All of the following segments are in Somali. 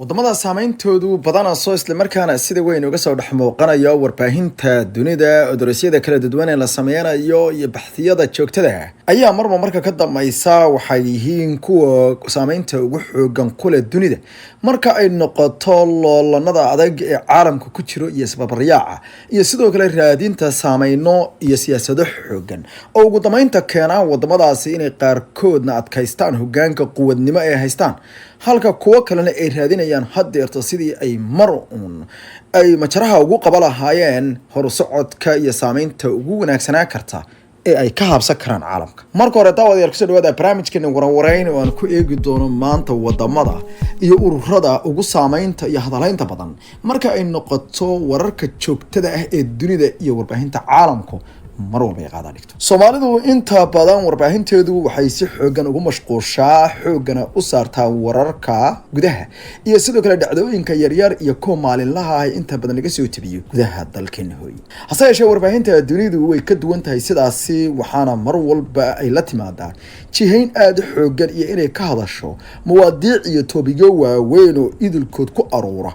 Wadamada saameyntoodu badanayso, islamarkaana sida weyn uga soo dhex muuqanayo warbaahinta dunida, odorosyada kala duwan ee la sameynayo iyo baxthiyada joogtada ah, ayaa marba marka ka dambeysa waxay yihiin kuwa saameynta ugu xoogan kule dunida marka ay noqoto loolanada adag ee caalamka ku jiro iyo isbarbaryaaca, iyo sidoo kale raadinta saameyno iyo siyaasado xoogan oo ugu dambeynta keenaan wadamadaasi inay qaarkoodna adkaystaan hogaanka quwadnimo ay haystaan, halka kuwo kalena ay raadinayaan haddeerto sidii ay mar uun ay majaraha ugu qaba lahaayeen horusocodka iyo saameynta ugu wanaagsanaa karta ee ay ka habsan karaan caalamka. Marka hore, daawadayaal, kusoo dhawaada barnaamijkeena waranwareyn oo aan ku eegi doono maanta wadamada iyo ururada ugu saameynta iyo hadaleynta badan marka ay noqoto wararka joogtada ah ee dunida iyo warbaahinta caalamku mar walba ay qaadaa dhigto. Soomaalidu inta badan warbaahinteedu waxay si xoogan ugu mashquushaa, xoogana u saartaa wararka gudaha iyo sidoo kale dhacdooyinka yaryar iyo kuwa maalinlaha ah inta badan laga soo tebiyo gudaha dalkeena hooye. Hase yeeshee, warbaahinta dunidu way ka duwan tahay sidaasi, waxaana mar walba ay la timaadaa jihayn aada u xoogan iyo inay ka hadasho mawaadiic iyo topic-yo waaweyn oo idilkood ku aruura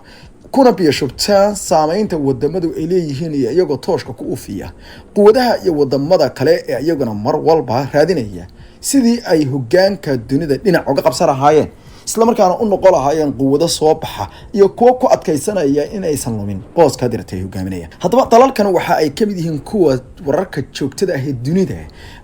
kuna biyashubtaan saameynta wadamadu ay leeyihiin, iyo iyagoo tooshka ku ufiya quwadaha iyo wadamada kale ee iyaguna mar walba raadinaya sidii ay hogaanka dunida dhinac uga qabsan lahaayeen, islamarkaana u noqon lahaayeen quwado soo baxa iyo kuwo ku adkaysanaya inaysan lumin booska dirta ay hogaaminayaan. Haddaba, dalalkan waxa ay kamid yihiin kuwa wararka joogtada ah ee dunida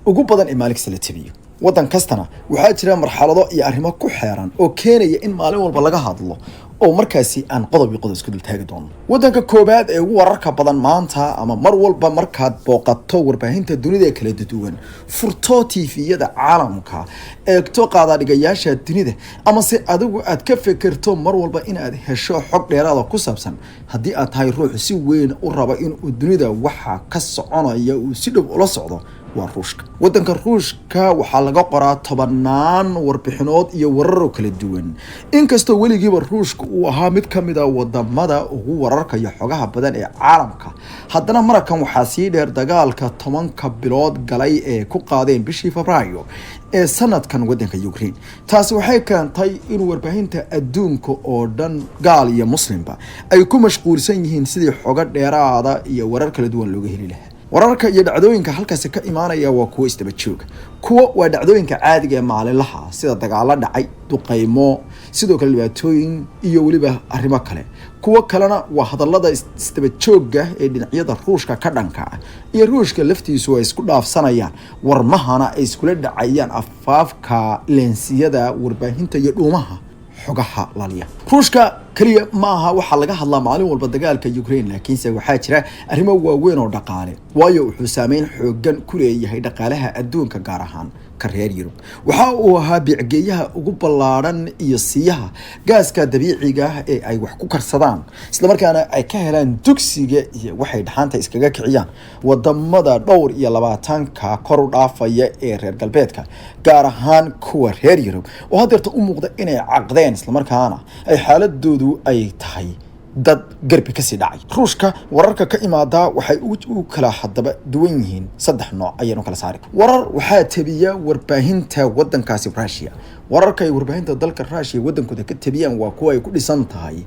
ugu badan ee maalinkasta la tabiyo. Waddan kastana waxaa jira marxalado iyo arrimo ku xeeran oo keenaya in maalin walba laga hadlo, oo markaasi aan qodob iyo qodob isku dul taagi doono. Waddanka koobaad ee ugu wararka badan maanta, ama mar walba markaad booqato warbaahinta dunida ee kala duwan, furto TV-yada caalamka, eegto qaadaadhigayaasha dunida, ama se adigu aad ka fekerto mar walba inaad hesho xog dheeraada ku saabsan, haddii aad tahay ruux si weyn u raba inuu dunida waxa ka soconaya uu si dhow ula socdo, waa Ruushka. Wadanka Ruushka waxaa laga qoraa tobanaan warbixinood iyo warar oo kala duwan. Inkastoo weligiiba Ruushka uu ahaa mid ka mid a wadamada ugu wararka iyo xogaha badan ee caalamka, haddana markan waxaa sii dheer dagaalka 10-ka bilood galay ee ku qaadeen bishii Febraayo ee sanadkan wadanka Ukraine. Taasi waxay keentay in warbaahinta adduunka oo dhan, gaal iyo muslimba, ay ku mashquulsan yihiin sidii xogo dheeraada iyo warar kala duwan looga heli lahaa. Wararka iyo dhacdooyinka halkaasi ka imaanaya waa kuwo isdaba jooga. Kuwa waa dhacdooyinka caadiga ee maalinlaha, sida dagaalo dhacay, duqaymo, sidoo kale dhibaatooyin iyo weliba arrimo kale. Kuwo kalena waa hadallada isdaba joogga ee dhinacyada Ruushka ka dhanka ah iyo Ruushka laftiisu ay isku dhaafsanayaan, warmahana ay iskula dhacayaan afaafka leensiyada warbaahinta iyo dhuumaha xogaha laliya. Ruushka keliya ma aha waxaa laga hadlaa maalin walba dagaalka Ukraine, laakiinse waxaa jira arrimo waaweyn oo dhaqaale, waayo wuxuu saameyn xoogan ku leeyahay dhaqaalaha adduunka, gaar ahaan ka reer Yurub. Waxa uu ahaa biicgeeyaha ugu ballaadhan iyo siiyaha gaaska dabiiciga ah ee ay wax ku karsadaan, islamarkaana ay ka helaan dugsiga iyo waxay dhaxaanta iskaga kiciyaan wadamada dhowr iyo labaatanka kor u dhaafaya ee reer galbeedka, gaar ahaan kuwa reer Yurub oo haddeerta u muuqda inay caqdeen, islamarkaana ay xaaladoodu ay tahay dad garbi kasii dhacay. Ruushka wararka ka imaadaa waxay u kala hadaba duwan yihiin, saddex nooc ayaanu kala saari. Warar waxaa tabiya warbaahinta wadankaasi Russia. Wararka ay warbaahinta dalka Russia wadankooda ka tabiyaan waa kuwa ay ku dhisan tahay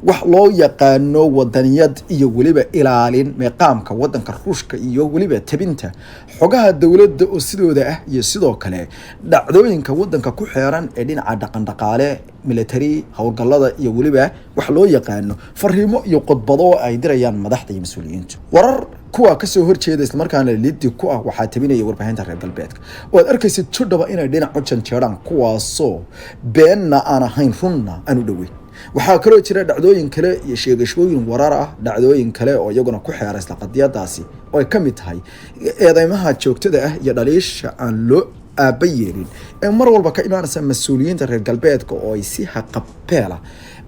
wax loo yaqaano wadaniyad iyo weliba ilaalin meeqaamka wadanka Ruushka, iyo weliba tabinta xogaha dowladda oo sidooda ah, iyo sidoo kale dhacdooyinka wadanka ku xeeran ee dhinaca dhaqan dhaqaale, military, howlgallada iyo weliba wax loo yaqaano fariimo iyo khudbado ay dirayaan madaxda iyo mas-uuliyiintu. Warar kuwa kasoo horjeeda, islamarkaana lidi ku ah, waxaa tabinaya warbaahinta reer galbeedka, oo aad arkaysid judhaba inay dhinac u janjeeraan, kuwaasoo beenna aan ahayn, runna aan u dhoweyn. Waxaa kaloo jira dhacdooyin kale iyo sheegashooyin warar ah, dhacdooyin kale oo iyaguna ku xeera isla qadiyadaasi, oo ay ka mid tahay eedeymaha joogtada ah iyo dhaliisha aan loo aaba yeelin ee mar walba ka imaanaysa mas-uuliyiinta reer galbeedka, oo ay si haqabeela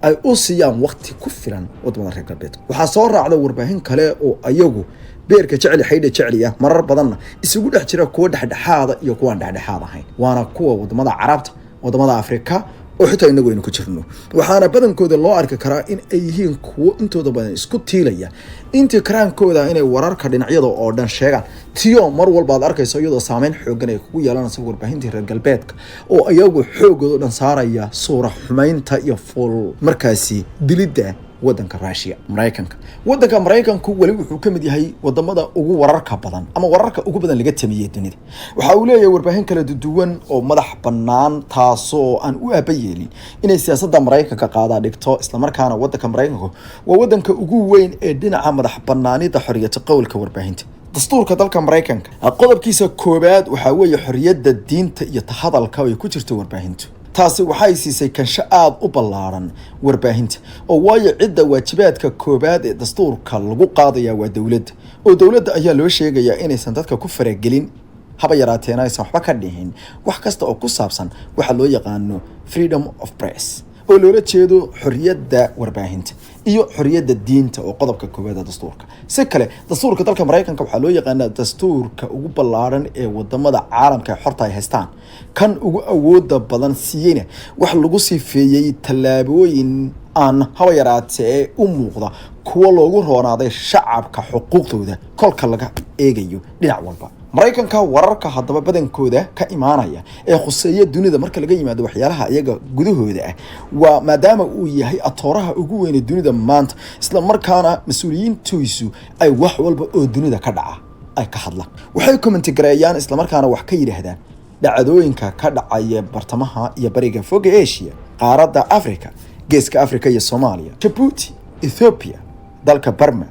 ay u siiyaan waqti ku filan wadamada reer galbeedka. Waxaa soo raacda warbaahin kale oo ayagu beerka jecli xaydha jecli ah, marar badanna isugu dhex jira kuwa dhexdhexaada iyo kuwaan dhexdhexaad ahayn, waana kuwa wadamada Carabta, wadamada Afrika. oo xitaa inagu aynu ku jirno. Waxaana badankooda loo arki karaa in ay yihiin kuwo intooda badan isku tiilaya intii karaankooda inay wararka dhinacyada oo dhan sheegaan, tiyo mar walba aad arkayso iyadoo saameyn xoogan ay kugu yeelanayso warbaahintii reer galbeedka oo iyagu xoogooda o dhan saaraya suura xumaynta iyo fuul markaasi dilidda wadanka Russia. Maraykanka, wadanka Maraykanku weli wuxuu ka mid yahay wadamada ugu wararka badan ama wararka ugu badan laga tamiyey dunida. Waxa uu leeyahay warbaahin kala duwan oo madax bannaan, taasoo aan u aaba yeelin inay siyaasadda Maraykanka qaadaa dhigto. Islamarkaana wadanka Maraykanku waa wadanka ugu weyn ee dhinaca madax bannaanida xoriyata qowlka warbaahinta. Dastuurka dalka Maraykanka qodobkiisa koowaad waxaa weeye xoriyadda diinta iyo tahadalka ay ku jirto warbaahintu. Taasi waxay siisay kansho aada u ballaaran warbaahinta, oo waayo cidda waajibaadka koowaad ee dastuurka lagu qaadaya waa dowladda, oo dowladda ayaa loo sheegayaa inaysan dadka ku faragelin, haba yaraateena aysan waxba ka dhihin wax kasta oo ku saabsan waxa loo yaqaano freedom of press, oo loola jeedo xoriyadda warbaahinta iyo xoriyadda diinta, oo qodobka koowaad ee dastuurka. Si kale, dastuurka dalka Maraykanka waxaa loo yaqaanaa dastuurka ugu ballaaran ee wadamada caalamka ee xorta ay haystaan, kan ugu awooda badan siiyeyna wax lagu sifeeyey tallaabooyin aan haba yaraatee u muuqda kuwo loogu roonaaday shacabka xuquuqdooda kolka laga eegayo dhinac walba. Maraykanka wararka haddaba badankooda ka imaanaya ee khuseeya dunida, marka laga yimaado waxyaalaha iyaga gudahooda ah, waa maadaama uu yahay atooraha ugu weyne dunida maanta, isla markaana mas-uuliyiintiisu ay wax walba oo dunida ka dhaca ay ka hadlaan, waxay comment gareeyaan, islamarkaana wax ka yidhaahdaan dhacdooyinka ka dhacaya bartamaha iyo bariga foga Asia, qaaradda Africa, Geeska Africa iyo Soomaaliya, Jabuuti, Ethiopia, dalka Barma,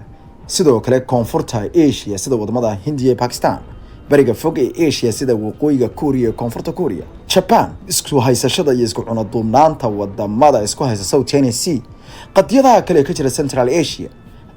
sidoo kale koonfurta Asia sida wadamada Hindiya iyo Pakistan, bariga fog ee Asia sida Waqooyiga Korea iyo Koonfurta Korea, Japan, isku haysashada iyo isku cunaduubnaanta wadamada isku haysta South China Sea, qadiyadaha kale ee ka jira Central Asia,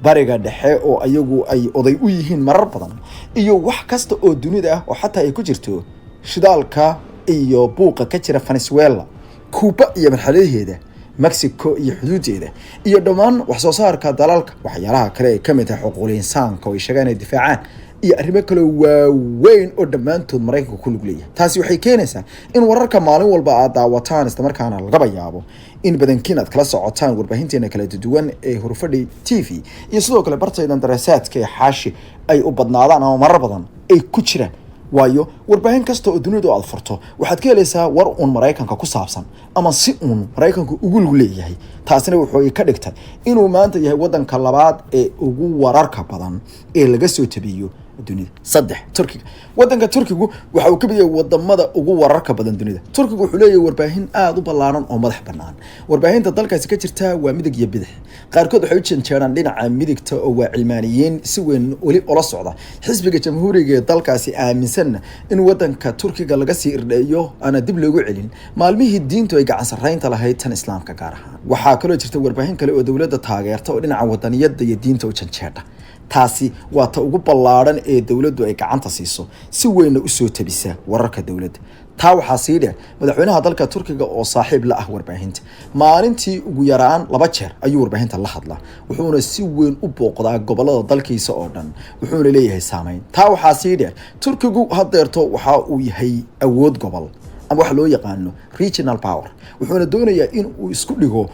Bariga Dhexe oo ayagu ay oday u yihiin marar badan, iyo wax kasta oo dunida ah oo xataa ay ku jirto shidaalka iyo buuqa ka jira Venezuela, Cuuba iyo marxaladaheeda, Mexico iyo xuduudeeda, iyo dhammaan wax soo saarka dalalka, waxyaalaha kale ay kamid tahay xuquuqul insaanka oo ay sheegaan inay difaacaan, iyo arrimo kale waaweyn oo dhammaantood Maraykanka ku lug leeyahay. Taasi waxay keenaysaa in wararka maalin walba aad daawataan, islamarkaana lagaba yaabo in badankiin aad kala socotaan warbaahinteena kala duwan ee Hurfadhi TV iyo sidoo kale bartaydan daraasaadka ee Xaashi ay u badnaadaan ama marar badan ay ku jiraan, waayo warbaahin kasta oo dunidu aad furto waxaad ka helaysaa war uun Maraykanka ku saabsan ama si uun Maraykanku ugu lug leeyahay. Taasina wuxuu ka dhigtay inuu maanta yahay wadanka labaad ee ugu wararka badan ee laga soo tabiyo dunida. Saddex, Turkiga. Wadanka Turkigu waxa uu ka mid yahay wadamada ugu wararka badan dunida. Turkigu wuxuu leeyahay warbaahin aada u ballaaran oo madax bannaan. Warbaahinta dalkaasi ka jirta waa midig iyo bidix. Qaarkood waxay u janjeeraan dhinaca midigta oo waa cilmaaniyiin si weyn weli ula socda xisbiga Jamhuuriga ee dalkaasi, aaminsanna in wadanka Turkiga laga sii irdheeyo aana dib loogu celin maalmihii diintu ay gacan sarreynta lahayd, tan Islaamka gaar ahaan. Waxaa kaloo jirta warbaahin kale oo dowladda taageerta oo dhinaca wadaniyadda iyo diinta u janjeedha. Taasi waa ta ugu ballaadhan ee dowladdu ay gacanta siiso, si weynna usoo tabisa wararka dowladda. Taa waxaa sii dheer madaxweynaha dalka Turkiga oo saaxiib la ah warbaahinta. Maalintii ugu yaraan 2 jeer ayuu warbaahinta la hadlaa, wuxuuna si weyn u booqdaa gobolada dalkiisa oo dhan, wuxuuna leeyahay saameyn. Taa waxaa sii dheer, Turkigu hadeerto waxa uu yahay awood gobol ama waxa loo yaqaano regional power, wuxuuna doonayaa in uu isku dhigo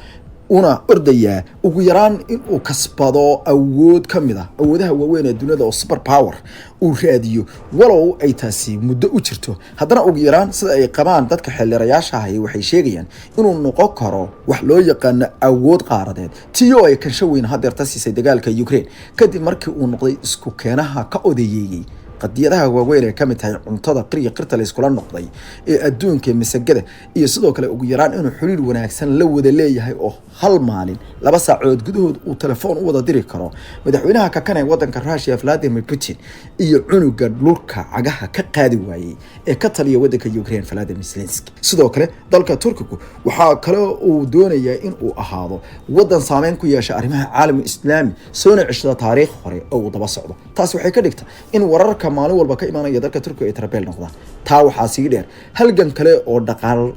una ordayaa ugu yaraan in uu kasbado awood ka mid ah awoodaha waaweyn ee dunida oo super power uu raadiyo. Walow ay taasi muddo u jirto, haddana ugu yaraan sida ay qabaan dadka xildhirayaasha ahi waxay sheegayaan inuu noqon karo wax loo yaqaano awood qaaradeed, tiyo ay kansho weyn hadeerta siisay dagaalka Ukraine, kadib markii uu noqday isku keenaha ka odeyeeyey qadiyadaha waaweyn ee kamid tahay cuntada qiriya qirta la iskula noqday ee adduunka, masagada, iyo sidoo kale ugu yaraan inuu xiriir wanaagsan la wada leeyahay oo hal maalin 2 saacood gudahood uu telefoon u wada diri karo madaxweynaha kakan ee wadanka Russia Vladimir Putin iyo cunuga dhulka cagaha ka qaadi waayey ee ka taliya wadanka Ukraine, Vladimir Zelensky. Sidoo kale dalka Turkigu waxaa kale uu doonayaa in uu ahaado wadan saameyn ku yeesha arrimaha caalamka Islaami, soona ceshada taariikh hore oo uu daba socdo. Taasi waxay ka dhigta in wararka maalin walba ka imaanaya dalka Turkiga ay tarabeel noqdaan. Taa waxaa sii dheer halgan kale oo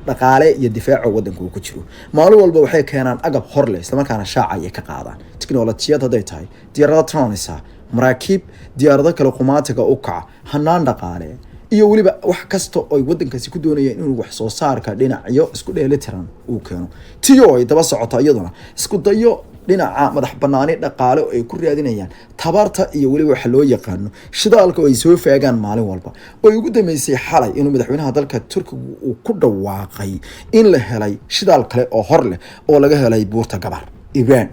dhaqaale iyo difaaca wadanka uu ku jiro. Maalin walba waxay keenaan agab hor leh, islamarkaana shaaca ayay ka qaadaan, tiknolojiyad hadday tahay, diyaarado tronisa, maraakiib, diyaarado kale qumaatiga u kaca, hanaan dhaqaale iyo weliba wax kasta oo ay wadankaasi ku doonayeen inuu wax soo saarka dhinacyo isku dheelitiran uu keeno, tiyo ay daba socoto iyaduna isku dayo dhinaca madax banaani dhaqaale oo ay ku raadinayaan tabarta iyo weliba waxa loo yaqaano shidaalka oo ay soo faagaan maalin walba, oo ay ugu dambeysay xalay inuu madaxweynaha dalka Turkigu uu ku dhawaaqay in la helay shidaal kale oo hor leh oo laga helay buurta Gabar. Ibraan,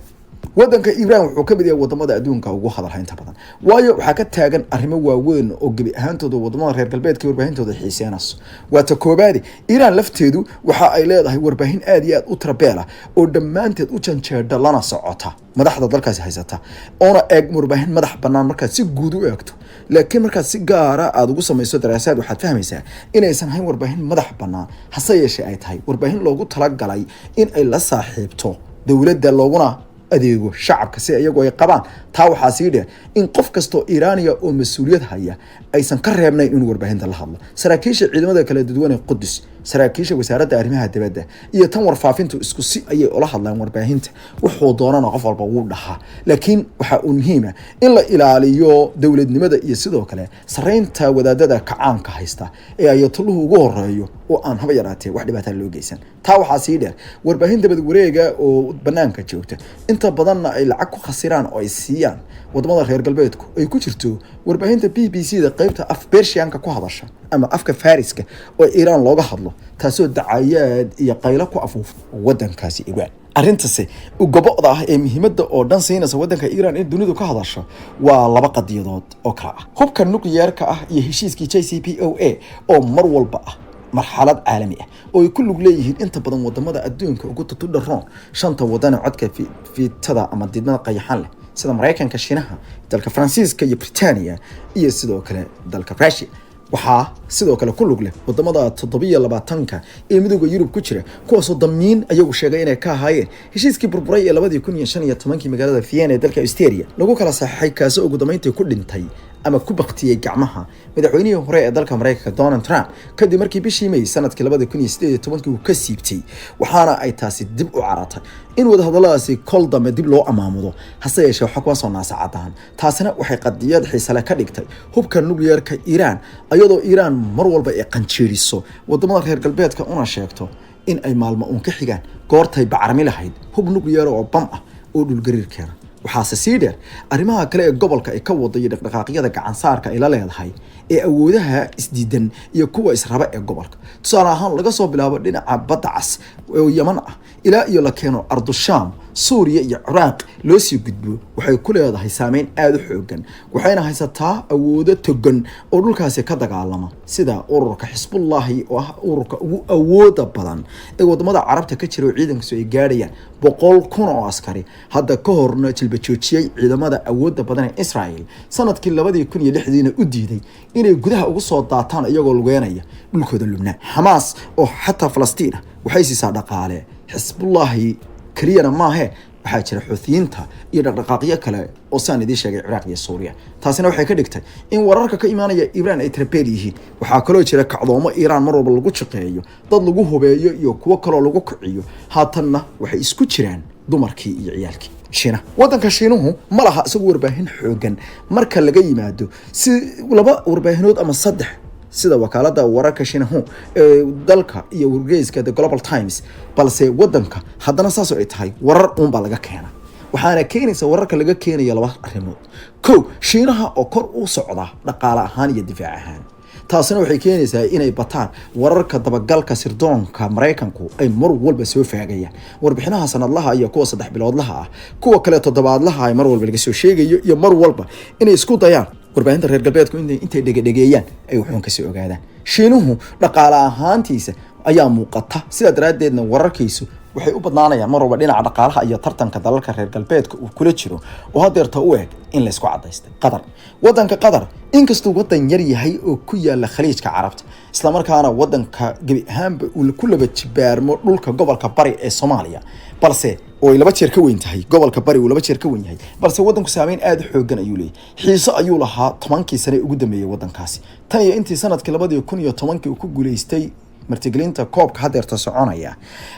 wadanka Iiraan wuxuu ka mid yahay wadamada adduunka ugu hadalhaynta badan, waayo waxaa ka taagan arrimo waaweyn oo gebi ahaantooda wadamada reer galbeedka warbaahintooda xiiseenayso. Waa ta koobaadi, Iiraan lafteedu waxa ay leedahay warbaahin aad iyo aad u tirabeela oo dhammaanteed u janjeedha lana socota madaxda dalkaasi haysata, oona eeg warbaahin madax bannaan markaad si guud u eegto, laakiin markaad si gaara aada ugu samayso daraasaad, waxaad fahmaysaa inaysan hayn warbaahin madax bannaan, hase yeeshee ay tahay warbaahin loogu talagalay in ay la saaxiibto dowladda looguna adeego shacabka si iyagu ay qabaan. Taa waxaa sii dheer in qof kastoo Iiraaniya oo mas-uuliyad haya aysan ka reebnayn inuu warbaahinta la hadlo. Saraakiisha ciidamada kala duwan ee Qudus, saraakiisha wasaaradda arrimaha dibadda iyo tan warfaafintu isku si ayay ula hadlaan warbaahinta, wuxuu doonana qof walba wuu dhahaa. Laakiin waxa uu muhiima in la ilaaliyo dowladnimada iyo sidoo kale sareynta wadaadada kacaanka haysta ee ayatulluhu ugu horeeyo, oo aan haba yaraatee wax dhibaataa loo geysan. Taa waxaa sii dheer warbaahin dabad wareega oo banaanka joogta, inta badanna ay lacag ku khasiraan oo ay siiyaan wadamada reer galbeedku, ay ku jirto warbaahinta BBC da qeybta af Bershianka ku hadasha ama afka Fariska oo Iiraan looga hadlo, taasoo dacayaad iyo qaylo ku afuuf wadankaasi Iiraan. Arrintasi gobo'da ah ee muhiimadda oo dhan siinaysa waddanka Iiraan in dunidu ka hadasho waa laba qadiyadood oo kala ah: hubka nukliyeerka ah iyo heshiiskii JCPOA oo mar walba ah marxalad caalami ah oo ay ku lug leeyihiin inta badan wadamada adduunka ugu tutudharoon, shanta wadan ee codka fiitada ama diidmada qayaxan leh, sida Maraykanka, Shiinaha, dalka Faransiiska iyo Britania iyo sidoo kale dalka Russia. Waxaa sidoo kale ku lug leh wadamada 27-ka ee Midooda Yurub ku jira, kuwaasoo damiin ayagu sheegay inay ka ahaayeen heshiiskii burburay ee 2015-kii magaalada Vienna ee dalka Australia lagu kala saxeixay, kaasoo ugu dambeyntii ku dhintay ama ku baktiyey gacmaha madaxweynihii hore ee dalka Maraykanka Donald Trump, kadib markii bishii May sanadkii 2018-kii uu ka siibtay. Waxaana ay taasi dib u caratay in wadahadalladaasi kol dambe dib loo amaamudo, hase yeeshee waxa kuwa soo naasacadaan. Taasina waxay qadiyad xiisale ka dhigtay hubka nukliyeerka Iiraan, iyadoo Iiraan mar walba ay qanjeeriso wadamada reer galbeedka una sheegto in ay maalmo uun ka xigaan goortay bacarmi lahayd hub nukliyeer oo bam ah oo dhulgariir keena. Waxaase sii dheer arrimaha kale ee gobolka ay ka wado iyo dhaqdhaqaaqyada gacansaarka ay la leedahay ee awoodaha isdiidan iyo kuwa israba ee gobolka. Tusaale ahaan, laga soo bilaabo dhinaca Badda Cas oo Yaman ah ilaa iyo la keeno Ardushaam, Suuriya iyo Ciraaq loo sii gudbo, waxay ku leedahay saameyn aada u xoogan, waxayna haysataa awoodo togan oo dhulkaasi ka dagaalama, sida ururka Xisbullaahi oo ah ururka ugu awooda badan ee wadamada Carabta ka jira, oo ciidankiisu ay gaadhayaan 100,000 oo askari, hadda ka horna jilba joojiyey ciidamada awooda badan ee Israel, sanadkii 2006-diina u diiday inay gudaha ugu soo daataan iyagoo lugeenaya dhulkooda Lubnaan. Xamaas oo xataa Falastiin ah waxay siisaa dhaqaale. Xisbullaahi keliyana maahe, waxaa jira Xuuthiyiinta iyo dhaqdhaqaaqyo kale oo saan idiin sheegay Ciraaq iyo Suuriya. Taasina waxay ka dhigtay in wararka ka imaanaya Iiraan ay trabeel yihiin. Waxaa kaloo jira kacdoomo Iiraan mar walba lagu shaqeeyo, dad lagu hubeeyo iyo kuwo kaloo lagu kiciyo. Haatanna waxay isku jiraan dumarkii iyo ciyaalkii. Shiina, wadanka Shiinuhu ma laha isagu warbaahin xoogan marka laga yimaado si laba warbaahinood ama saddex, sida wakaalada wararka Shiinahu ee dalka iyo wargeyska The Global Times, balse wadanka haddana saasoo ay tahay warar uunbaa laga keena. Waxaana keenaysa wararka laga keenaya laba arrimood: kow, Shiinaha oo kor u socda dhaqaale ahaan iyo difaac ahaan, taasina waxay keenaysaa inay bataan wararka dabagalka sirdoonka Maraykanku ay mar walba soo faagayaan, warbixinaha sanadlaha iyo kuwa 3 biloodlaha ah, kuwa kale toddobaadlaha ay mar walba laga soo sheegayo, iyo mar walba inay isku dayaan warbaahinta reer galbeedku intay dhegedhegeeyaan ay wuxuun kasoo ogaadaan. Shiinuhu dhaqaale ahaantiisa ayaa muuqata, sidaa daraaddeedna wararkiisu waxay u badnaanayaan mar walba dhinaca dhaqaalaha iyo tartanka dalalka reer galbeedka uu kula jiro, oo hadeerta u eg in laysku cadaystay. Qatar, wadanka Qatar, inkastuu wadan yar yahay oo ku yaala Khaliijka Carabta, islamarkaana wadanka gebi ahaanba uu ku laba jibaarmo dhulka gobolka Bari ee Soomaaliya, balse oo ay laba jeer ka weyn tahay gobolka Bari, uu laba jeer ka weyn yahay, balse wadanku saameyn aada u xoogan ayuu leeyahay. Xiiso ayuu lahaa 10-kii sane ugu dambeeyey wadankaasi, tan iyo intii sanadkii 2010-kii uu ku guuleystay Martigelinta koobka hadeerta soconaya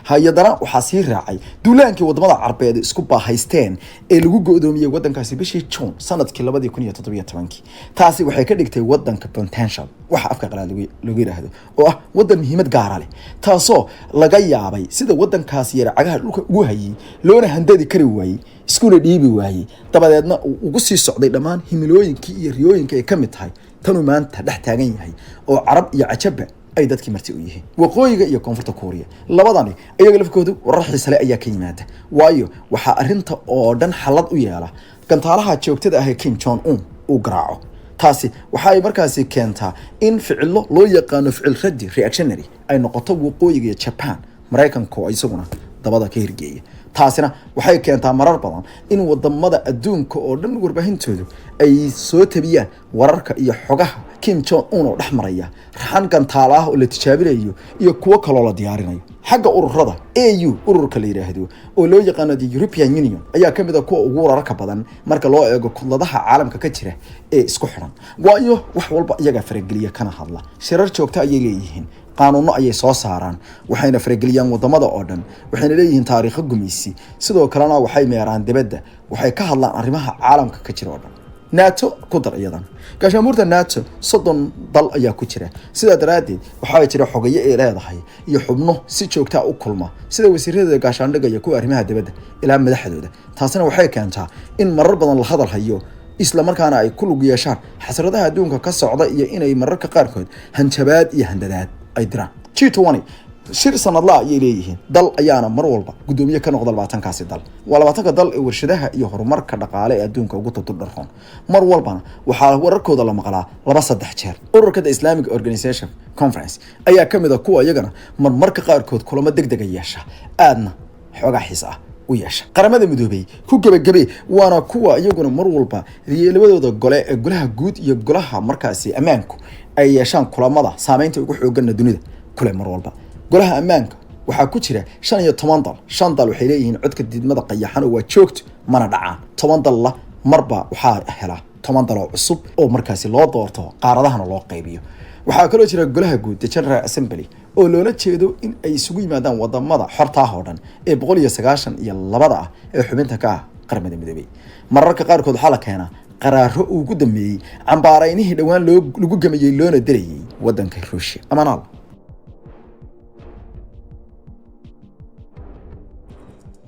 hay-adana waxaa sii raacay duulaankii wadamada Carbeed isku baahaysteen ee lagu go-doomiyey wadankaasi bishii June sanadkii 2017-kii. Taasi waxay ka dhigtay wadanka potential, waxa afka qalaad lagu yidhaahdo, oo ah wadan muhiimad gaara leh, taasoo laga yaabay sida wadankaasi yara cagaha dhulka ugu hayay, loona handadi kari waayey, iskuna dhiibi waayey, dabadeedna uu ugu sii socday dhammaan himilooyinkii iyo riyooyinka ay ka mid tahay tanuu maanta dhex taagan yahay, oo Carab iyo Cajabba ay dadkii marti u yihiin. Waqooyiga iyo Koonfurta Kuuriya labadani iyaga lafkoodu warar xiisale ayaa ka yimaada, waayo waxaa arrinta oo dhan xallad u yeela gantaalaha joogtada ah ee Kim Jong Un uu garaaco. Taasi waxa ay markaasi keentaa in ficilo loo yaqaano ficil raddi, reactionary, ay noqoto Waqooyiga iyo Japan, Maraykanka oo isaguna dabada ka hirgeeya. Taasina waxay keentaa marar badan in wadamada adduunka oo dhan warbaahintoodu ay soo tabiyaan wararka iyo xogaha Kim Jong Un oo dhex maraya raxan gantaala ah oo la tijaabinayo iyo kuwo kaloo la diyaarinayo. Xagga ururada, AU ururka la yidhaahdo oo loo yaqaano the European Union ayaa kamid a kuwa ugu wararka badan marka loo eego kudladaha caalamka ka jira ee isku xidhan, waayo wax walba iyagaa farageliya kana hadla. Shirar joogta ayay leeyihiin, qaanuuno ayay soo saaraan, waxayna farageliyaan wadamada oo dhan, waxayna leeyihiin taariikho gumaysi. Sidoo kalena waxay meeraan dibadda, waxay ka hadlaan arrimaha caalamka ka jira oo dhan. NATO ku dar iyadan, gaashaanbuurta NATO 30 dal ayaa ku jira. Sidaa daraaddeed waxaa jira xogayo ay leedahay iyo xubno si joogtaa u kulma, sida wasiirada gaashaandhigga iyo kuwa arrimaha dibadda ilaa madaxdooda. Taasina waxay keentaa in marar badan la hadal hayo, isla markaana ay ku lug yeeshaan xasradaha adduunka ka socda iyo inay mararka qaarkood hanjabaad iyo handadaad ay diraan. G20 shir sanadla ayay leeyihiin, dal ayaana mar walba guddoomiye ka noqda. 20-kaasi dal waa 20-ka dal ee warshadaha iyo horumarka dhaqaale ee adduunka ugu tuturdharoon. Mar walbana waxaa wararkooda la maqlaa laba saddex jeer. Ururka the Islamic Organization Conference ayaa kamid a kuwa iyagana marmarka qaarkood kulamo deg dega yeesha, aadna xoogaa xiis ah u yeesha. Qaramada Midoobay ku gebagabe, waana kuwa iyaguna mar walba labadooda gole ee golaha guud iyo golaha markaasi ammaanku ay yeeshaan kulamada saameynta ugu xooganna dunida kule. Mar walba golaha ammaanka waxaa ku jira 15 dal. Shan dal waxay leeyihiin codka diidmada qayaxan oo waa joogto, mana dhacaan. 10 dalla marba waxaa hela 10 dal oo cusub oo markaasi loo doorto, qaaradahana loo qaybiyo. Waxaa kaloo jira golaha guud, the General Assembly, oo loola jeedo in ay isugu yimaadaan wadamada xortaah oo dhan ee 192-da ah ee xubinta ka ah Qaramada Midoobey. Mararka qaarkood waxaa la keenaa qaraaro uu ugu dambeeyey cambaaraynihii dhowaan loo lagu gamayey loona dirayay wadanka Ruushia. Amanaal.